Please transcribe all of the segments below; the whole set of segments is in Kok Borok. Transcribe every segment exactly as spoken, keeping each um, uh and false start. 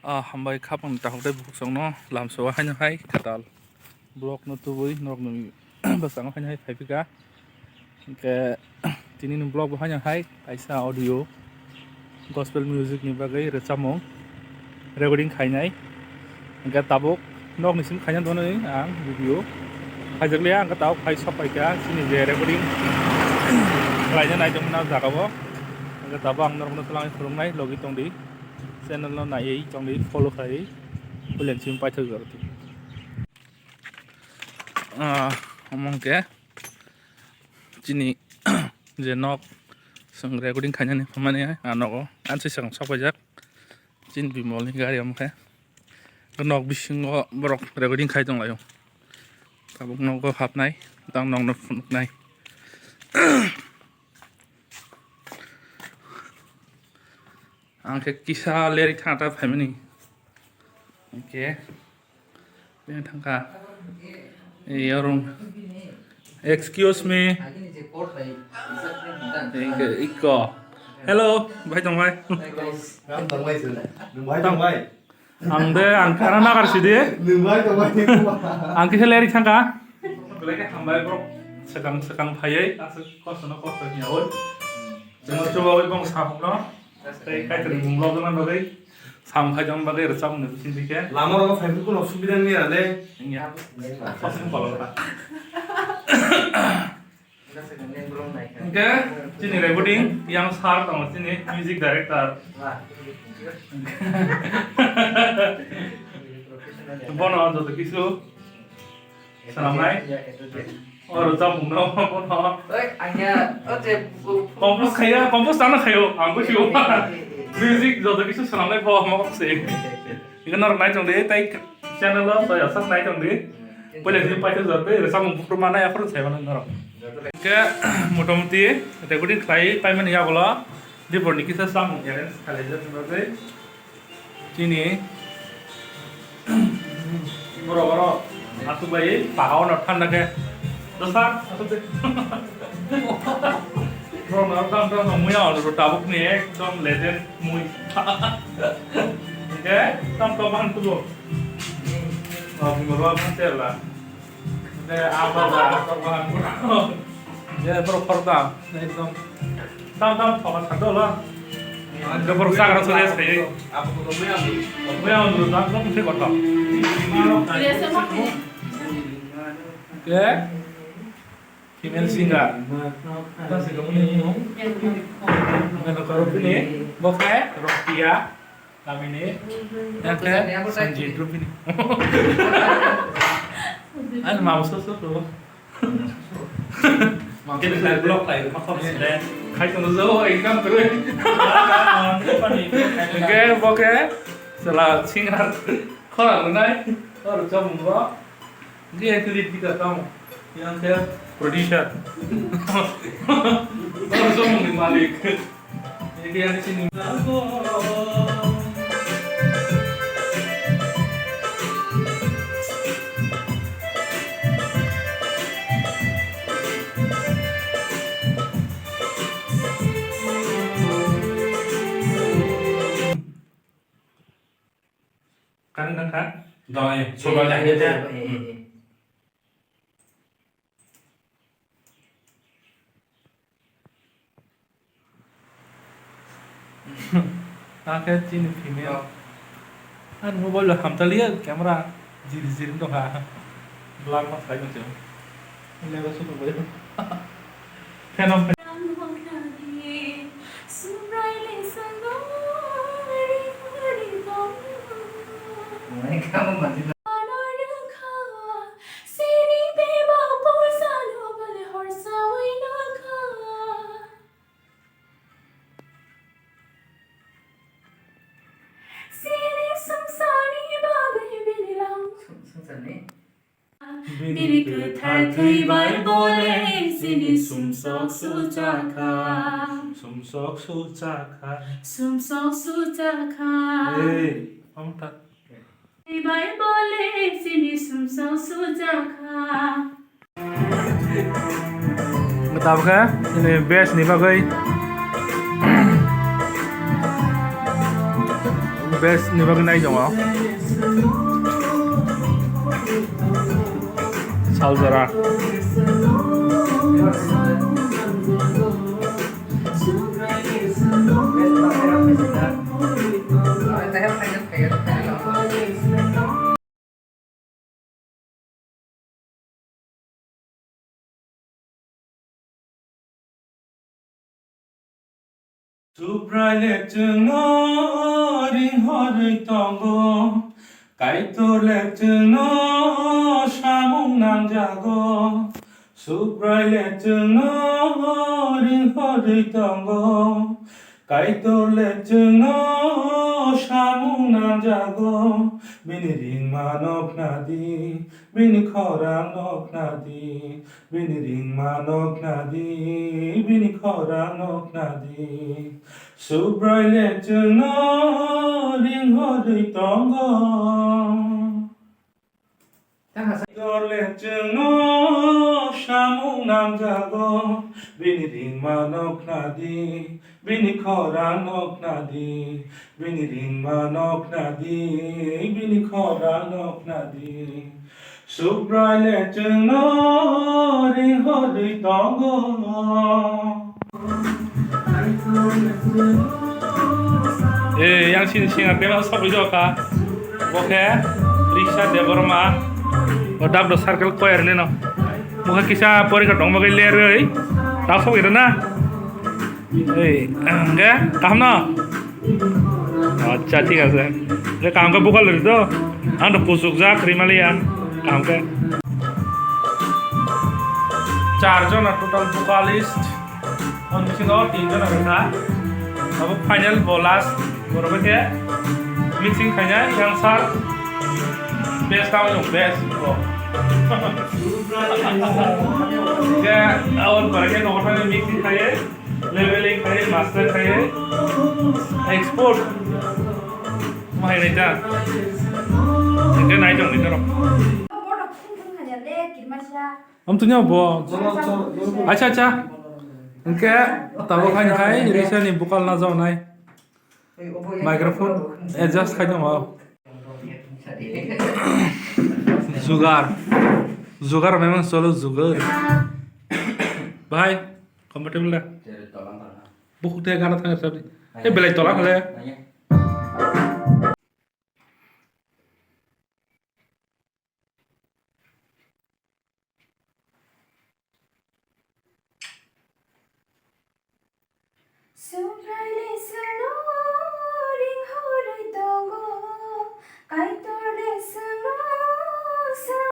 Ah, hambai khapang takhuk tei bukhuk songno lamsao haino hai kwtal vlog no tubui norokni bwskango haino hai phaiphika. Hwnkhe tini ni vlog bo haino hai kaisa audio gospel music ni bagwi rwchapmung recording khainai. Hwnkhe tabuk nokni simi khaina tonwi ang video khaijakliya, hwnkhe tabuk phai sok phaikha chini je recording khlaina nai tongmani o jaga o. Hwnkhe tabuk ang norokno twlangwi phwrwngnai, logi tongdi. Channel no naiwi tongdi, follow khai, puilen simi paithak jordi. Ah, omo hwnkhe chini je nok chwng recording khainani phaimani, ah, nogo ansai swkang sok paijak chini bimol ni gari omo khe. Nok bisingo borok recording khai tonglaio. Tabuk nogo hapnai, tang nokno phunuknai. Ang khe kisa leri thangta phaimani. Hwnkhe bini thangkha. Ei, orong. Excuse me. Hwnkhe ikko. Hello, bhai tong bhai. Ang de, ang khana nagar sidi. Ang kisa leri thangkha. Belai khe hambai borok swkang swkang phaiwi aswk kosto no kosto hiya oi. Chwng chubawi bong samung no. Tei kaitor ni mung lobjana bagwi, samung khaijak bagwi rwchapmung ni bising dikhe. Lama rogo phai kuno subida ni ale. Wngya. Kosto ni kolok ta. Hwnkhe chini recording yang sir tongo, chini music director. Bono joto kisu swnamnai. Oro chamung no bono. Oi, ang ya, o je bu-, bu-, compose khaiya, compose tano khaio, ang bo sio. Eh, eh, eh, eh. Music joto kisu swnamnai bo mo se. Ikan nor nai chong de, tai channel lo, so ya sak nai chong de. Pwila sini paithak jor tei rwchapmung buphuru mana ya phuru sai mano norok. Hwnkhe motamuti recording khlai paimani yagulo Dipor ni kisa samung arrange khlaijak bagwi chini borok oro aswk bai pakao no thanda khe dosa aswk de. Borok no tam tam no muya ono tabuk ni ekdom legend mui. Hwnkhe tam to ban tubo. Oh, bini baba phone tela. De, aba da, aba da. De, bro, khorokda. Ekdom. Tam, tam, thoma sakdo lo. De, bro, sakra sore sai. Abo ko mui abo. Mui abo, tam, tam, se koto. Ke? Female singer. Ata se ko mui. Meno karo pini. Bo khe Rokia. Tamini. Yang khe Sanjit Rupini. Ano mau so so so. Kini khai block khai ma khop sile. Khai tong jo exam kru. Ke bo khe sala singar khora nai. Or jom bo. Dia itu lead guitar tamo. Yang saya producer. Langsung di malik. Ini dia di sini. Kan kan kan? Doi, coba lihat ya. Akhe chini female. Ani mobile lo hamtaliya camera jiri jiri wngtongkha. Blur ma khlai tongse. Leba sudu bai. Fan off. Bini kwthar thwi bai bo le chini sumsok suchakha. Sumsok suchakha. Sumsok suchakha. Ei, amta. Bai bo le chini sumsok suchakha. Tabukhe chini base ni bagwi. Best ni bagwi nai tongo. Saljora. Subraile chwngno ring horwi tongo, Kaitorle chwngno samung nangjago. Subraile chwngno ring horwi tongo, Kaitorle chwngno samung nangjago. Bini ringmano khnadi, bini khorangno khnadi, bini ringmano khnadi, bini khorangno khnadi. Subraile chwngno ring horwi tongo. Dorle chwngno samung nangjago, bini ringmano khnadi, bini khorangno khnadi, bini ringmano khnadi, bini khorangno khnadi. Subraile chwngno ring horwi tongo. Eh, yang sini singa tema sok rijok kha. Bo khe Risha Debbarma. O Dabdo Circle Choir ni no. Bo khe kisa porikha tong bagwi lerwi. Ta sok ira na. Ei, hwnkhe kaham no? Acha, thik ase. Hwnkhe kaham khe bokal rw di to. Ang to puchukjak rwmaliya. Kaham khe. Char jona total vocalist. O bisingo tin jona wngkha. Abo final bo last. Borok khe mixing khainai yang sir. Best tamo yung best. Bo. Khe abo borok khe nogo thangwi mixing khaiwi. Leveling khai, master khai, export. Mahai nai ta. Hingke nai tong ni norok. Am tu nyabo. Acha, acha. Hingke tabo khai khai, Risha ni bokal na jao nai. Microphone adjust khai tong. Jugar. Jugar memang solo jugar. Bahai. Comfortable da? Bukhuk tei gana thang sabdi. Ai, eh, belai tola hale. Nanya. Subraile sano ring horoi tongo, Kaitorle sano sa-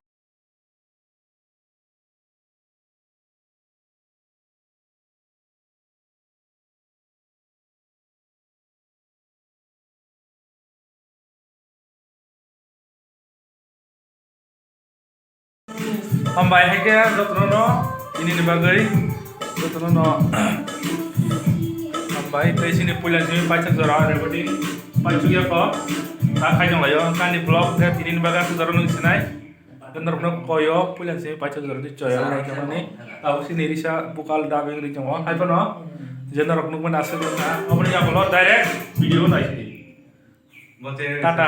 Hambai hai khe jotono no, ini ni bagwi jotono no hambai tei chini puila simi paithak jora orebodi paithak ya kho ta khai jong laio kani vlog de tini ni bagwi aswk jora nung sinai. Norokno koyo puila simi paithak jora di choyo nai khe mani abo sini risa bokal dubbing ri jong o hai phano je norok nukmani aswk wngkha aboni yagulo direct video nai sini. Tata.